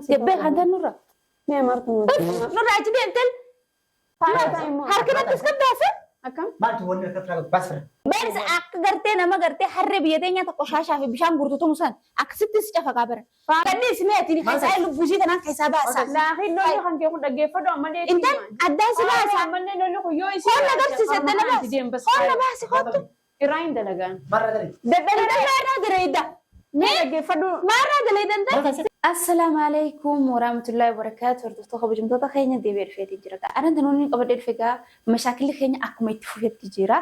Gabbee kan tan nurra. Mee martu Nurra achi deemtel. Harka natti as qabdaasa. Akkam? Maaltu wanni harka firaa baasira? Beersa akka gartee nama gartee harree biyya teenyaa tokko shaashaa fi bishaan guurtu tumu san akkasitti si cafaqaa bara. Gadhiis mee ati keessaa lubbuu ishii tanaan keessaa baasa. Laakiin lolli kan kee kun dhaggeeffadhu ammallee itti Intal hima. addaan si baasa. Ammallee lolli kun yoo isii Hoonna garsiise addana baasi. Hoonna baasi kottu. Irraa hin dalagaan. Marra dari. Intal maarraa direedda. Mee dhaggeeffadhu. Maarraa direedda intal. Assalaamu alaikum warahmatullahi wabarakatuh. Hordoftoota kabajamtoota keenya deebi'ee dhufeetii jira. Anan tanoonni qabadhee dhufe egaa mashaakilli keenya akkuma itti fufetti jira.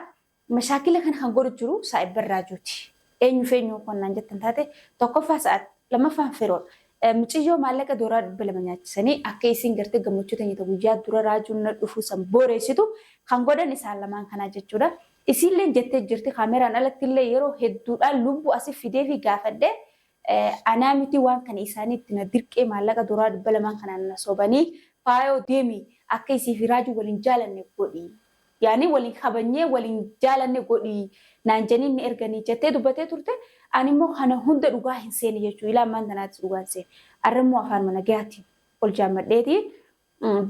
Mashaakila kana kan godhu jiru saa'ibban raajuuti. Eenyu fi eenyu konnaan jettan taate tokkoffaa sa'aat lammaffaan firoodha. Muciyyoo maallaqa dooraa 200 nyaachisanii akka isiin gartee gammachuu teenya ta guyyaa dura raajuun na dhufuu san booreessitu kan godhan isaan lamaan kanaa jechuudha. Isiilleen jettee jirti kaameraan alatti illee yeroo hedduudhaan lubbuu asi fidee fi gaafadhe anaa miti waan kana isaanii itti na dirqee maallaqa dooraa 200 kanaan na sobanii faayoo deemi akka isii fi raajuu waliin jaalanne godhi. Yaani waliin kabanyee waliin jaalanne godhi naan janii ni erganii jettee dubbatee turte. Ani immoo kana hunda dhugaa hin seene jechuu ilaa ammaan tanaatis dhugaa hin seene. Arra immoo afaan mana gahaatiin ol jaammadheeti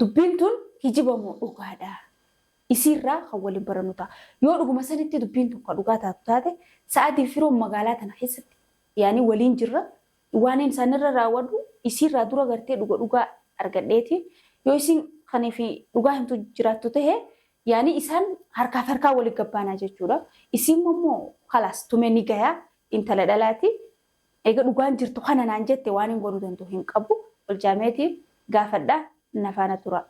dubbiin tun kijiba moo dhugaadha? Isiirraa kan waliin barannu ta'a. Yoo dhuguma sanitti dubbiin tun kan dhugaa taatu taate sa'aatii firoon magaalaa tana keessatti yaani waliin jirra waan isaanirra raawwadhu isiirraa dura gartee dhuga dhugaa argadheeti yoo isiin kanii fi dhugaa himtu jiraattu tahe yaani isaan harkaaf harkaa wali gabbaanaa jechuudha. Isiin immoo kalaas tume ni gaya intala dhalaati. Eega dhugaan jirtu kana naan jette waan hin godhuu danda'u hin qabu. Ol jaameeti gaafadha na faana tura.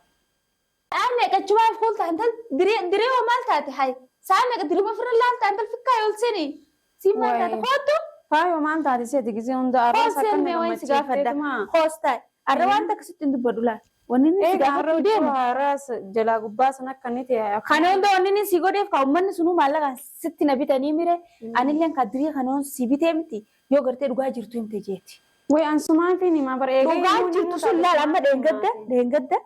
Sa'a meeqa achumaaf kuulta intal diree diree hoo maal taate hay sa'a meeqa dirima ofirra laalta intal fikkaa ol seeni siin maal taate koottu. Faayoo maal taate seeti gisee hunda Kool arraas seen akka mee wayin si gaafadha gammachiifteetuma. koostaa arra waan takka sitti hin dubbadhu laal wanni inni si Egaa har'a gaafachuu deemu. har'aas jalaa gubbaa san akka inni ta'e Kana hunda wanni inni si godheef ka uummanni sunuu maallaqaan sitti na bitanii mire anilleen ka dirii kana hon si bitee miti yoo gartee dhugaa jirtu himte jeeti. Way ansumaan fi nimaa bara eegee Dhugaan jirtu sun laal amma dheengadda dheengadda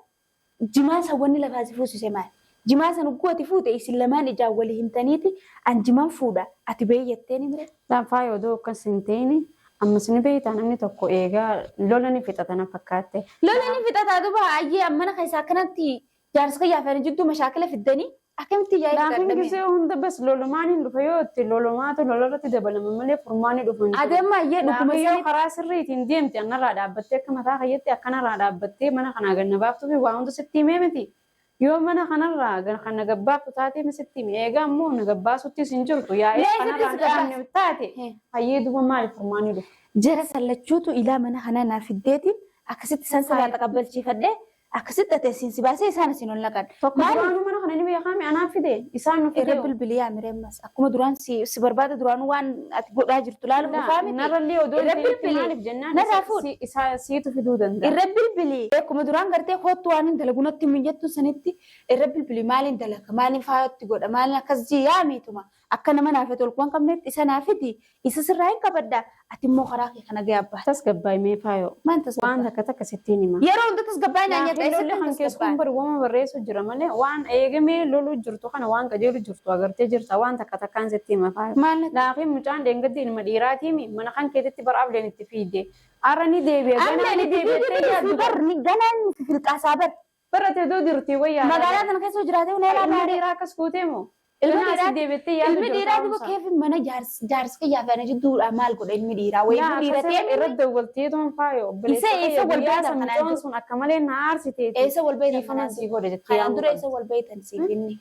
Jimaa san wanni lafaa si fuusise maali? Jimaa san ugguu ati fuute isin lamaan ijaan wali himtaniiti an jiman fuudha ati bahi jetteeni mire? Laafaa yoo odoo akkas hin ta'in ammas ni beektaa namni tokko eegaa lola ni fixata na fakkaatte. Lola ni fixataa duba ayyee an mana keessaa akkanatti jaarsa kiyyaa fi ani jidduu mashaakila fiddanii akkamitti yaa'ii Laakiin fixadha mee? gisee hunda bas lolumaan hin dhufa yoo itti lolumaatu lolarratti dabalama malee furmaanni dhufu hin jiru. Ati amma ayyee dhuguma Laakiin yoo sanitti karaa sirriitiin deemte anarraa dhaabbattee akka mataa kiyyatti akkanarraa dhaabbattee mana kanaa gad na baaftuu fi waa hunda sitti himee miti. Yoo mana kanarraa kan na gabbaaftu taatee mi sitti hime eegaa ammoo na gabbaasuttis hin jirtu yaa'ee Mee sitti kanarraa si hin dhaabne gabbaasa? taate hayyee duuba maali furmaanni dhufu? Jara san lachuutu ilaa mana kanaa naa fiddeetiin akkasitti isaan sirraa taqabbalchiifadhee Akkasitti ati asiin si baasee isaan asiin ol naqan. Tokko Maali? duraanuu mana kana ni beekaame anaa fide isaan nu Irra fide. bilbilii yaa miree ammas. Akkuma duraan si, si barbaada duraanuu waan ati godhaa jirtu laaluuf dhufaa miti. Narrallee odoo Irra hin ta'initti bilbilii. maaliif jennaan Narraa isa, fuudhi. si, isa siitu fiduu danda'a. Irra bilbilii. Akkuma duraan gartee koottu waan hin dalagu natti hin jettu sanitti irra bilbilii maaliin dalaga maaliin faayatti godha maaliin akkas jii yaa miituma akka nama naaf tolku waan qabnetti isa naa fidi Isa sirraa hin qabadha. Ati immoo karaa kee kana ga'e abbaa. Tasgabbaay mee faayoo. Maan Waan tasgabbaa? takka takka sittiin hima. Yeroo hunda tasgabbaa'ee naan nyaadha. Laakiin Eessatti lolli kan keessa kun tasgabbaa'a? bari wama barreessu jira malee waan eegamee loluu jirtu kana waan qajeelu jirtu agartee jirta waan takka takkaan sitti hima faayoo. Maal natti? Laakiin mucaan dheengaddi ilma dhiiraatiimi mana kan keetitti bar ableen itti fiigde. Arra ni deebi'a ganaa Ableen ni itti deebi'a fiigee jettee bari yaaddu fi bar. bar ni ganaa inni fi filqaasaa bar. Bara ati odoo jirti wayyaa. Magaalaa tana keessa jiraatee hun eelaa Ilma baadee. dhiiraa akkas gootee moo? Ilma Ganaa dhiiraa asii deebi'attee yaadu ilmi jirta dhiiraa duba haaromsa. keefi mana jaarsa kiyyaa fi ana jidduudhaa maal godha ilmi dhiiraa wayii Yaa ilmi dhiira akkasirra ta'ee irra dawwaltee tuman faayo obboleessa Isa kiyya eessa wal guyyaa beektan san kanaan mucoon dura? sun akka malee na aarsiteeti. Eessa wal beektan Dhiifama kanaan sii dura? godhe jettee Kanaan yaamuu dura qabdi. eessa wal beektan siif inni?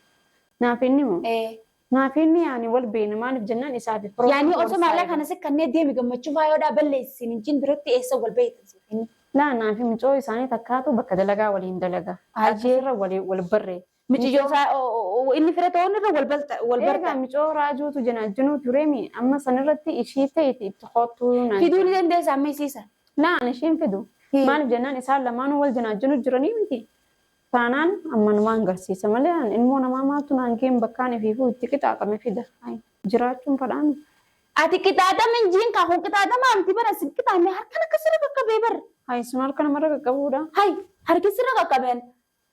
Naaf inni moo? Ee. Naaf inni yaani wal beekna maaliif jennaan isaa fi firoota Yaani wal osoo maallaqa saayiba. kana si kannee deemi gammachuu faayoodhaa balleessi siin hin jin duratti eessa wal beektan siif inni? Laa naaf mucoo isaanii takkaatu bakka dalagaa waliin dalaga. Ayyee. Akkasirra wal wal barree. Miciyyoo isaa inni fira ta'uun irra wal balta wal Egaa barta. micoo raajuutu janaajjinuu tureemi amma sanirratti ishii ta'eeti itti koottuu naan Fiduu ni dandeessa amma isiisa. Laa ani ishiin fidu. Maaliif jennaan isaan lamaanuu wal janaajjinuu jiranii miti. Taanaan ammanumaan garsiisa malee an ilmoo namaa maaltu naan geen bakkaan ifiifuu itti qixaaxame fida. Ay, jiraachuun fadhaan. Ati qixaaxama hin jiin kaa kun qixaaxama miti bara sin qixaanne harkan akka sirra qaqqabee bar. Hay sun harka namarra qaqqabuudha. Hay harki sirra qaqqabeen.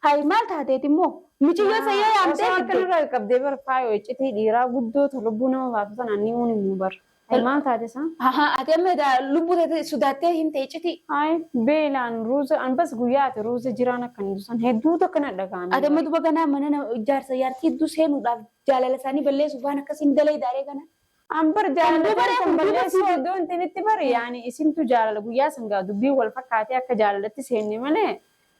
Hay maal taateeti immoo miciyyoo isa yoo yaamtee Osoo harka fidde. narra qaqqabdee bar faayoo iccitii dhiiraa guddoo ta lubbuu nama baasu sana ni uun himu bar. Maal taate isaa? Ati amma lubbuu teete sodaattee hin ta'e iccitii. Ay beelaan ruuza an bas guyyaa ati ruuza jiraan akka hin dusan hedduutu akkana dhaga'ame. Ati amma duba ganaa mana jaarsa jaartii hedduu seenuudhaaf jaalala isaanii balleessuuf waan akkasiin dalee daaree kana. An bar jaalala Kan dubaree kan kun duba balleessuu iddoo inni itti bari yaani isintu jaalala guyyaa san gaa dubbiin wal fakkaatee akka jaalalatti seenne malee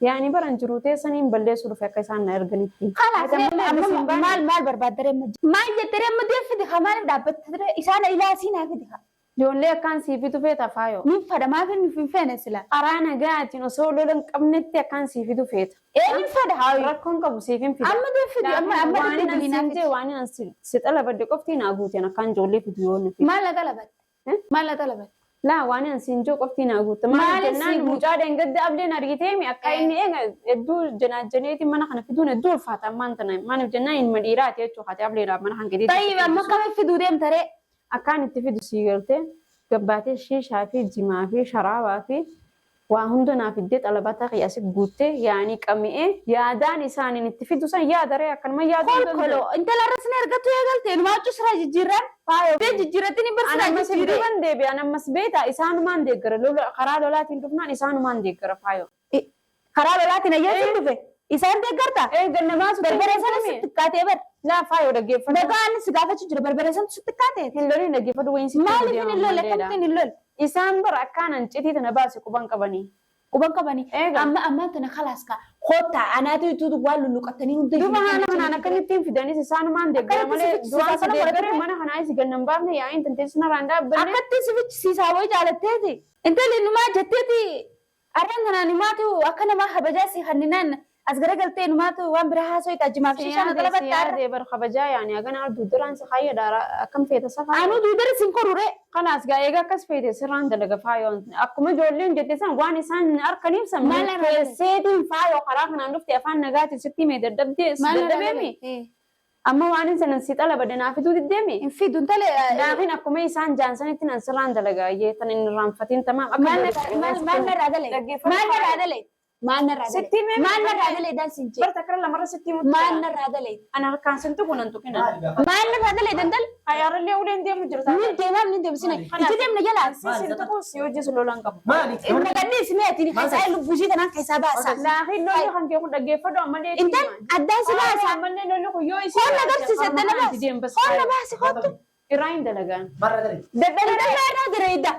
yaani baran jiruu teessaniin balleessuu dhufe akka isaan na erganitti. Kalaas Ati ammallee amma akkas hin baane. maal maal barbaaddaree amma maal jettaree amma deeffite haa maaliif dhaabbattee isaan ilaasii naa fide haa. Ijoollee akkaan sii fitu feeta faayoo. Nin fedha maaf hin feene sila. Karaa nagaatiin osoo lola hin qabnetti akkaan sii fitu feeta. Ee nin fedha haa. Rakkoon qabu siif hin fidu. Amma deeffite amma amma Waan deeffite an naa siin fide. jee waan an si xalabadde qofti naa guuteen akkaan ijoollee fidu yoo ni fidu. Maal na xalabatte? Maal na xalabatte? Laa waan an siin jiru qofti naa guutte. Maal Maaliif jennaan sii guute? mucaa dheengadde ableen argiteemi akka inni eega hedduu janaajjaneeti mana kana fiduun hedduu ulfaata ammaan tana. Maaliif jennaan ilma dhiiraati jechuudha haati ableedhaaf mana kan gadi. Tayyib amma akkamitti fiduu deemta ree? Akkaan itti fidu sii galtee gabbaatee shiishaa fi jimaa fi sharaabaa fi waa hunda naa fiddee xalabata kiyya asi guuttee yaanii qami'ee yaadaan isaaniin itti fidu san yaadaree akkanuma yaaduu hin danda'u. Kolkoloo intala irra sin ergattu eegalte inumaa huccuu siraa jijjiirraan faayoo jijjiirratti ni An barsiraa ammas jijjiiree. duuban deebi'a an ammas beektaa isaanumaan deeggara lola karaa lolaatiin dhufnaan isaanumaan deeggara faayoo. Karaa lolaatiin ayyaansi dhufe isaan deeggarta. Ee gannamaa su Barbaree sana sitti xiqqaatee bar. Laa faayoo dhaggeeffadhu. Nagaan si gaafachuu jira barbaree sana sitti xiqqaatee. Hin loliin dhaggeeffadhu wayiin sitti Maaliif hin lolle akkamittiin hin lolle? Isaan bara akkaan citii tana baase quban qabanii. Quban qabanii. Eega. Amma ammaan tana khalaas kaa koottaa anaatu itti waan lulluqattanii hunda. Duuba haala kanaan akkamittiin fidanis isaanumaan deeggara Akkanatti malee si duraan si fichisiisaa kana deeggare godhatee? mana kanaa isi gannan baafne yaa'iin tanteessina irraan dhaabbanne. Akkatti si fichisiisaa wayii jaalatteeti. Intalli numaa jetteeti arraan kanaan numaatu akka namaa habajaa si hanninaan as garagaltee numaatu waan biraa haasoo itti ajimaaf shishaan Siyaadee galabatta arra. siyaadee bar kabajaa yaani hagana al duuduraan si kaayyaadha akkam feeta safaa. Anuu duudara sin korure. Kanaas gaa eega akkas feete sirraan dalaga faayoon akkuma ijoolleen jette san waan isaan harkaniif san Maal irraa dalaga? seetiin faayoo karaa kanaan dhufte afaan nagaatiin sitti himee dadhabdee dadhabeemi. Amma waan hin sanan si xalabade naa fiduu diddeemi. Hin fidu intale. Laakiin akkuma isaan jaansanitti nan sirraan dalagaa jee tan hin irraanfatiin tamaam. Akka Maal narraa dalage? Dhaggeeffadhu. Maal narraa dalage? Maal narraa dalage? Sitti himee Maal narraa dalage dansi hin jee? Barta kara lamarra sitti himutti Maal jira. narraa dalage? Ana harkaan sin tuqu nan tuqina. Maal narraa dalage dandal? Ayyaarallee uleen deemu jirta. Ni deemaam ni deemsine. Itti deemna jalaa. Sin tuqu si hojii sun lolaan qabu. Nagadni ismee ati keessaa lubbuu tanaan keessaa baasa. Laakiin lolli kan kee kun dhaggeeffadhu ammallee itti Intal hima. addaan si baasa. Ammallee lolli kun yoo isin Hoon agarsiisa addana baasi. Hoon baasi kottu. Irraa hin dalagaan. Dadhabee irraa dalageedda.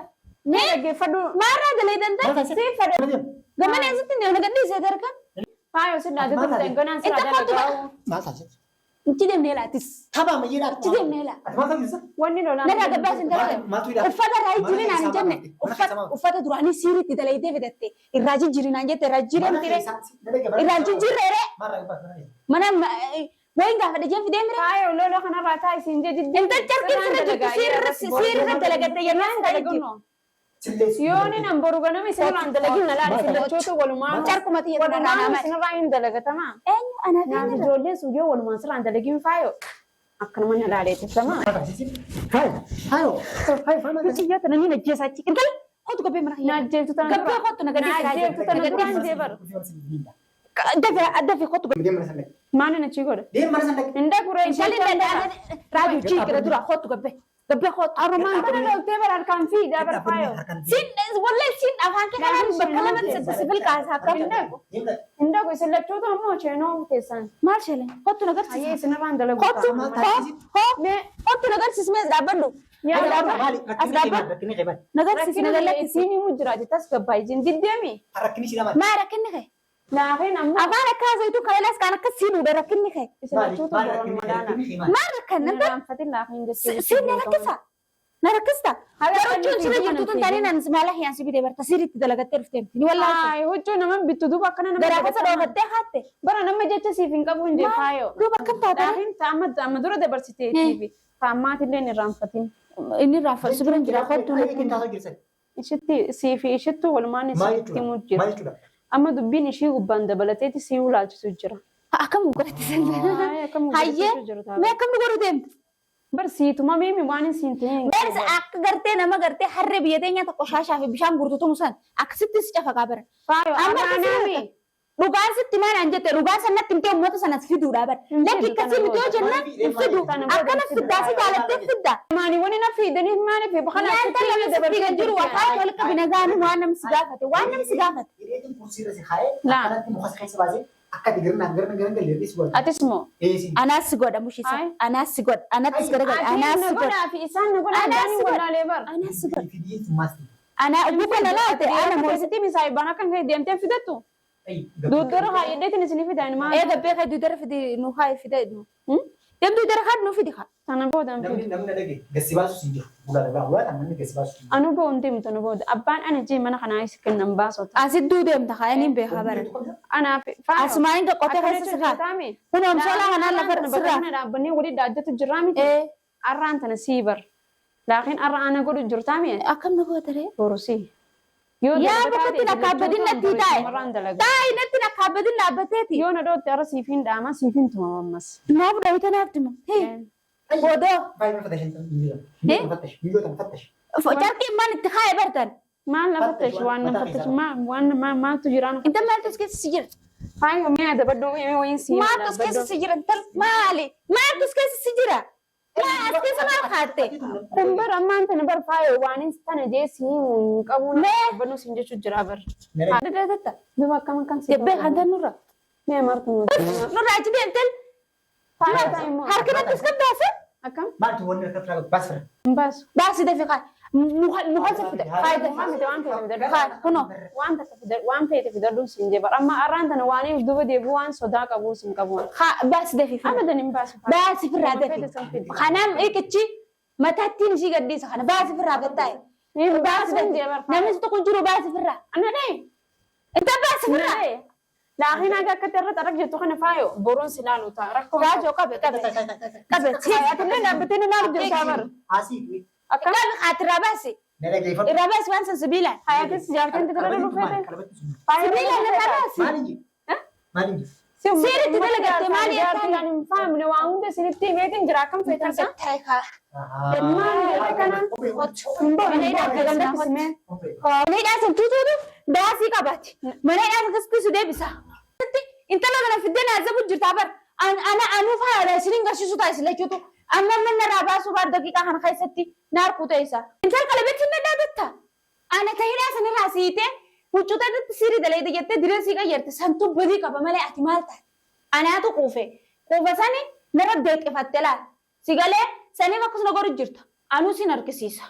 Mee dhaggeeffadhu. Maal irraa dalageedda? Siif fedha. Gamana eessatti ni nagadni isee darka. Faayoo sin dhaate turte ganaan sirraa Inta kottu dalagaa. Itti deemnee laatis. Itti deemnee laa. Wanni lolaan. Narraa gabbaas hin dalagan. Uffata irraa jijjiirinaan hin jenne. Uffata duraanii siiriitti dalagdee fidatte. Irraa jijjiirinaan jette irraa jijjiiramti ree. Irraa jijjiirree ree. Mana wayin gaafa dhajeen fidee mire. Faayoo lola kanarraa taa isin jee jijjiirri. Intal carqii sirra jirtu siirra dalagatte jennaan Dalagunno. Yooni nan boru ganama isinirraan dalagin na laala isin lachoota walumaan. Carquma xiyya tanarraa Walumaan nama. isinirraa hin dalagatamaa. Eenyu anaaf Naaf eenyu? ijoolleen sun yoo walumaan sirraan dalagin faayoo akkanuma na laaleetifama. Xiyya tana ni najjeessa achi. Intal kootu gabbee mana Na ajjeeltu tana Gabbee kootu na Na gadhiisi. ajjeeltu tana duraan jee baru. Dafee dafee kootu gabbee. Maali na chii godhe? Hin dhaguree Intalli danda'an raajuu chiikira dura kootu gabbee. Gabbee kootu. Arumaan tana loltee bara harkaan fiidaa bara faayoo. Siin wallahi siin afaan kee kanaan bakka lamatti si bilqaasa akkam. Hin dhagu isin lachoota ammoo cheenoo teessan. Maal sheele kootu na Ayyee agarsiisi. isinirraan dalagu. Kootu kootu na agarsiisi mee as dhaabbadhu. As dhaabbadhu. Na agarsiisi na Rakkina galattisi. isiin himu jiraati tas gabbaa isin diddeemi. Maa rakkinni kee? Laakiin ammoo Afaan akka haasawtu kaleelaas kaan akka siidhuudha rakkinni kee. isin lachoota boron madaala. Maal rakkanna? Irraanfatin laakiin jechuudha. Siin na rakkisa. Na rakkista. Haga Garuu inni sirra fiigu jirtu kana tun taanee naan maala hiyaan si bitee barta sirriitti dalagattee dhufte miti. Ni wallaalte. Ay, huccuu nama bittu duuba akkana nama Garaa keessa dhoofattee haatte. Bara nama jecha siif hin qabu hin jee faayoo. Duuba akkam taate? Laakiin ta'amma amma dura dabarsiteetiifi ta'ammaatillee hin irraanfatin. Inni irraanfatu si bira hin jira kottu. Ishitti siifi ishittu walumaan isitti himu jira. Amma dubbiin ishii gubbaan dabalateeti sii ulaalchisu jira. Akkam godhatti Ay, akkam Hayyee godhatti jiru taate. mee akkam nu godhu deemte? Bar siituma meemi waan hin siin ta'in. Beersa akka gartee nama gartee harree biyya teenyaa tokko shaashaa fi bishaan guurtu tumu san akkasitti si cafaqaa bara. Faayoo Amma anaami. akkasii Dhugaan sitti maal an jette dhugaa san natti himtee uummata sanas fiduudha bar. Hin Lakki fidu akkasii tana miti yoo booda. jennaan hin fidu. Tana booda Akkana hin fidu. fiddaa si jaalattee fidda. Maani wani na fiidaniif maaliif kana Nyaata achitti lama si fiigan jiru afaan wal qabi nagaan waan namni si gaafate waan namni si gaafate. Hidheetiin kursiirra si kaa'ee Laa. akkanatti muka si keessa baasee akka ati girnaan girna girna galee si godha. Atis moo? Eesii. Anaas si godha mushisa. Ay. Anaas si godha. Anattis garagala. Ati Anaas na si godha. godhaa fi isaan na godhaa Anaas addaan si godha. wallaalee bar. Anaas si godha. Fidii maasti. Anaa buka na laate ana moo. Keessatti misaayibaan akka hin deemtee fidattu. Duuddara haayedheetiin isinii fidan maal? Eega beeka duudara fidi nu haa fide nu. Deem duudara haa nu fidi haa. Sana booda hin Namni fidu. namni dhage gassi baasu hin jiru. Bulaa dhagaa bulaa namni gassi baasu hin jiru. Anu boo hin deemtu nu booda. Abbaan ana jee mana kanaa isa kennan baasota. Asit duu deemta haa inni beekaa bara. Anaaf faaya. Asumaan hin qoqqotee keessa si kaa. Kun omsoola kanaan lafa Bakka sirraa. kana dhaabbannee waliin dhaabbatu jirraa miti. Ee Arraan tana sii bar. Laakiin arra ana godhu jirtaa mi'a. akkam na goota ree? Boru sii. Yoo Yaa dalagaa bakka taate itti akkaabadin natti taa'e. Shamarraan dalagaa. Taa'i natti akkaabadin dhaabbateeti. Yoo na dhootte arra siif hin dhaama siif hin tumama ammas. Maaf dhawita naaf tuma. Boodoo. Baay'ee fattash hin fattash. Biyyoota fattash. Carqii immaan itti kaa'e bartan. Maal na fattash waan na fattash waan maaltu jiraan. Inta maaltu as keessa si jira? Faayo mi'a dabadhuu mi'a wayiin sii Maaltu as keessa si jira? Intal maali? Maaltu as keessa si jira? Maa as keessa maal kaatte? Kun bar ammaan tana bar faayo waan hin tana jee sii hin qabu na dhaabbannu siin jechuu jira bar. Daddatta. Duba akkam akkam sii Debbee kan tan nurra. Mi'a martu nu. Nurra achi deemtel. Faayo taa'e immoo. Harka natti as qabdaase. Akkam? Maaltu wanni harka firaa baasira. Hin baasu. Baasii dafii kaa'e. Muka si fide. Kaa'e dafii. Waan miti waan feete fidadhu. Kaa'e kunoo. Waan takka fidadhu waan feete fidadhu siin jee bar amma arraan tana waan hin duba deebi'u waan sodaa qabu siin qabu. Baasii dafii fide. Abadan hin baasu. Baasii firraa Waan dafii. feete san fidi. Kanaaf iqichi mataattiin ishii gadhiisa kana baasii firraa gattaa'e. Hin baasu hin jee bar. Namni tokko hin jiru baasii firraa. Ana dhee. Inta baasii firraa. Laakiin aga akkatti irra xarag jettu kana faayo boruun si laalu ta'a rakkoo. Raajoo qabe qabe. Qabe. Atillee dhaabbattee na laalu jirtaa bar. Asii. Akkam? Qabe haati irraa baasi. Na dhageeffadhu. Irraa baasi waan san sibiilaan. Hayatis jaartiin tira dhufeete. Qalbatti sun. Sibiilaan irraa baasi. Maal hin jiru? Maal hin jiru? Seeritti dalagatte maali Jaartiin hin faamne waan hunda isinitti himeetiin jira akkam feetan sa? Taa'e kaa. Mana hidhaa gandatti simee. Mana hidhaa san tuutuutu baasii qabaati. Mana hidhaa akkasitti si deebisa. Intala kana fiddee na azabu jirtaa bar. Ana anuuf haala isiniin garsiisu ta'a isin lachuutu. Amma amma narraa baasuu baar daqiiqaa kana keessatti na harkuu ta'e isa. Intal qalabetti na dhaadatta. Ana ta hidhaa sanirraa siitee huccuuta irratti sirii daleete jettee diree sii qayyarte santu badii qaba malee ati maal taate? Anaatu quufe. Quufa sani narra deeqqifatte laal. Si galee saniif akkasuma godhu jirta. Anuu sin harkisiisa.